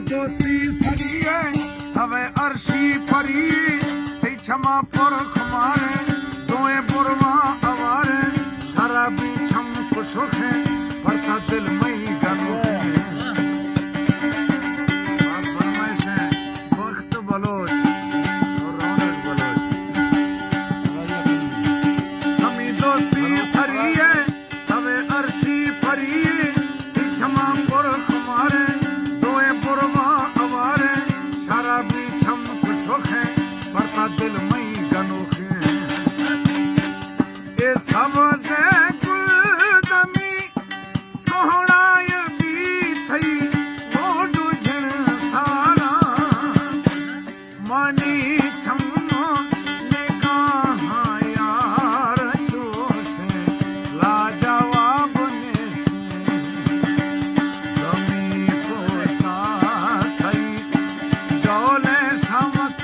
دوستی سری ءَ، توئے عرشی پری، تئی چماں پر خمار اِنت، دوئیں برواں اوار اِنت، شرابی چم کشوخ اِنت، پرتا دل مئی گنوخ اِنت۔ اور فرمائش ہے بخت بلوچ اور رونق بلوچ۔ ہمیں دوستی سری ءَ، توئے عرشی پری، تئی چماں پر خمار اِنت، دوئیں برواں اوار اِنت، شرابی چم کشوخ اِنت، پرتا دل مئی گنوخ اِنت۔ اے سبز گلدمی سہرائے بی تئی گوڈ جن ساراں۔ منی چماں نگاہاں یار چوشیں لاجواب نیست۔ زمین پشتا تئی ڈولیں شمت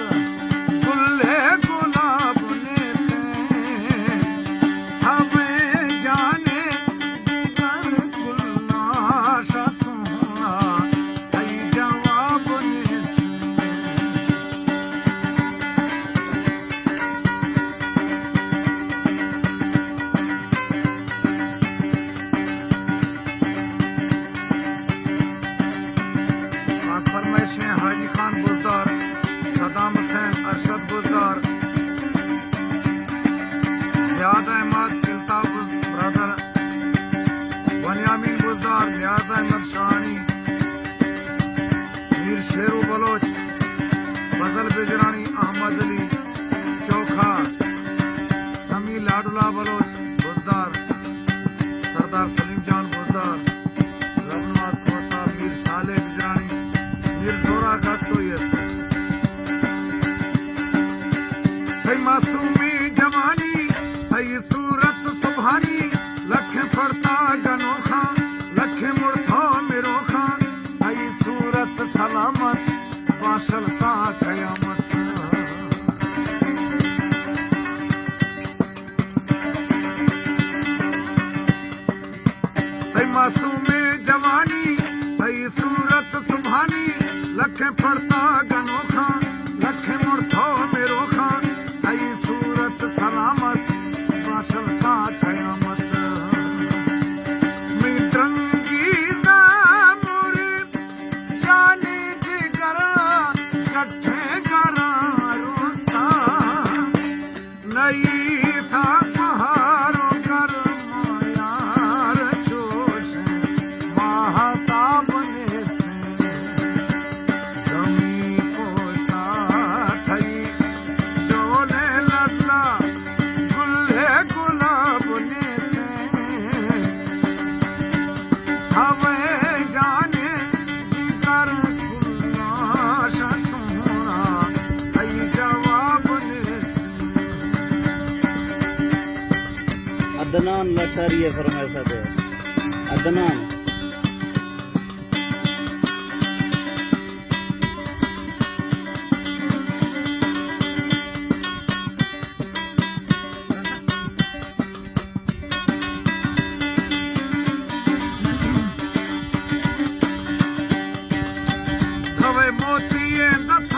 گلے گلاب نیست۔ ہمے جانے دگر گلناش سونا تئی جواب نیست۔ پاک فرمائش ایں حاجی خان بزدار، صدام حسین ارشد بزدار، زیاد احمد الطاف بز-، برادر، بنیامین بزدار، نیاز احمد شاہانی، میر شیرو بلوچ، فضل بجرانی، احمد علی چوکھا، سمی لاڈلا بلوچ بزدار، سردار سلیم جان بزدار، رونواز کھوسا، میر صالح بجرانی، میر زورا گستوئی است۔ تئی معصومی جوانی، تئی صورت سبحانی، لکھیں پرتا گنوخاں، لکھیں مڑتھو مروخاں، تئی صورت سلامت باشل تا قیامت۔ تئی معصومیں جوانی، تئی صورت سبحانی، لکھیں پرتا گنوخاں، لکھیں مڑتھو مروخاں، تئی صورت سلامت باشل تا قیامت۔ مئی درنگی زاموری جانی جگر، کٹھیں گراں روستا۔ نئی تھا بہار و گرم یار چوشیں ماہتاب نیستیں۔ زمین پشتا تئی ڈولیں لڈلا گلے گلاب نیستیں۔ ہمے جانے جگر گلناش سونا تئی جواب نیست۔ عدنان لٹاری ءِ فرمائش ءَ دے۔ عدنان۔ دھوے موتی ءِ دت